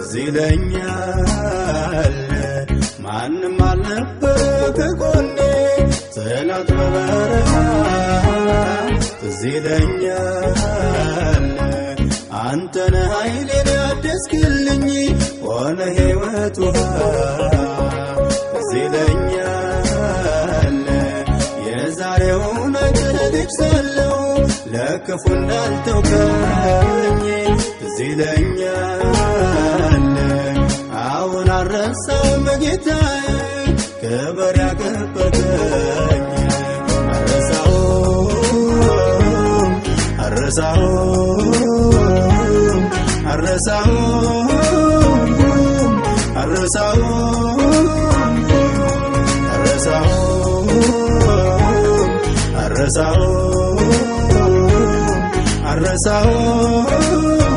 ትዝ ይለኛል ማንም አልነበረ ከጎኔ ጠላት በበረሃ። ትዝ ይለኛል አንተ ነህ ኃይሌን ያደስክልኝ ሆነ ሕይወት ውሃ። ትዝ ይለኛል የዛሬውን ነገር ልጅ ሳለሁ ለክፉ እንዳልተውከኝ። ትዝ ይለኛል አሁን አልረሳውም ጌታዬ ክብር ያከበርከኝ። አልረሳውም፣ አልረሳውም፣ አልረሳውም፣ አልረሳውም፣ አልረሳውም፣ አልረሳውም፣ አልረሳውም።